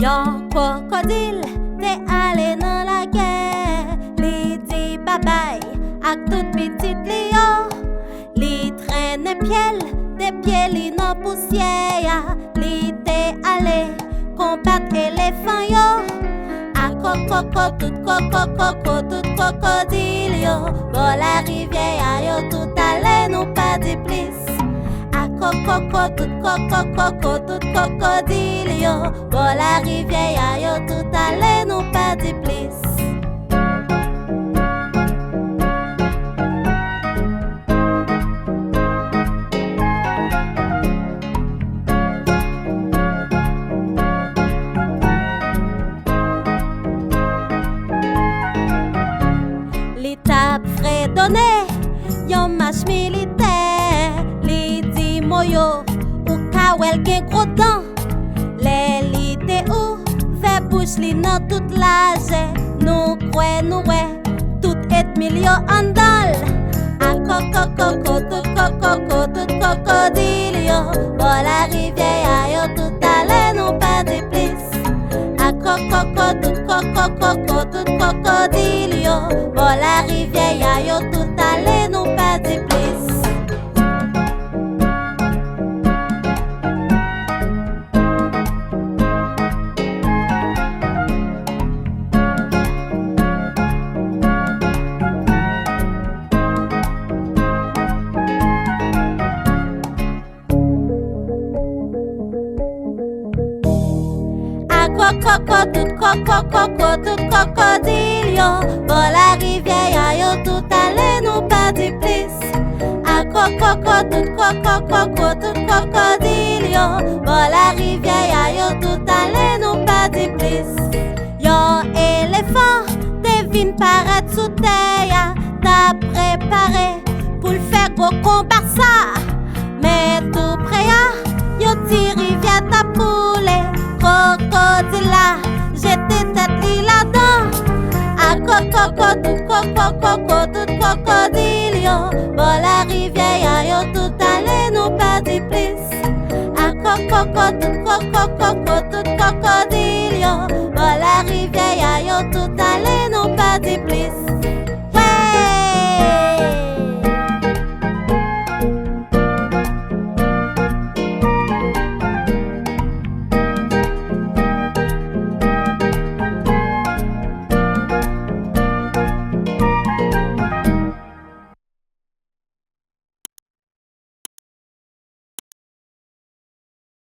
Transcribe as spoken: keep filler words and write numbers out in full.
Yon kwokodil te ale nan lagè, li di babay ak tout pitit li yo. Li trennen pye l, de pye li nan pousyè a, li te ale konbat elefan yo. Akokoko tout kokokoko tout kwokodil yo, bò larivyè a yo tout ale nou pa di plis. Akokoko tout kokokoko tout kwokodil yo, bò larivyè a yo tout ale nou pa di plis. Li t ap fredone yon mach militè, li di mo yo, ou ka wè l gen gwo dan. Lè li te ouvè bouch li nan tout lajè, nou kwè nou wè tout etmi l yo anndan l. Akokokoko tout kokoko tout kwokodil yo, bò larivyè a yo tout ale nou pa di plis. Akokoko tout kokokoko tout kwokodil yo, bò larivyè a yo tout ale nou pa di plis. Akokoko tout kokokoko tout kwokodil yo, bò larivyè a yo tout ale nou pa di plis. Akokoko tout kokokoko tout kwokodil yo, bò larivyè a yo tout ale nou pa di plis. Yon elefan te vin parèt sou tè a, t ap prepare pou l fè gwo konba sa. Men tou pre a, yon ti rivyè t ap koule. Kwokodil la jete tèt li ladan. Akokoko tout kokokoko tout kwokodil yo, bò larivyè a yo tout ale nou pa di plis. Akokoko tout koko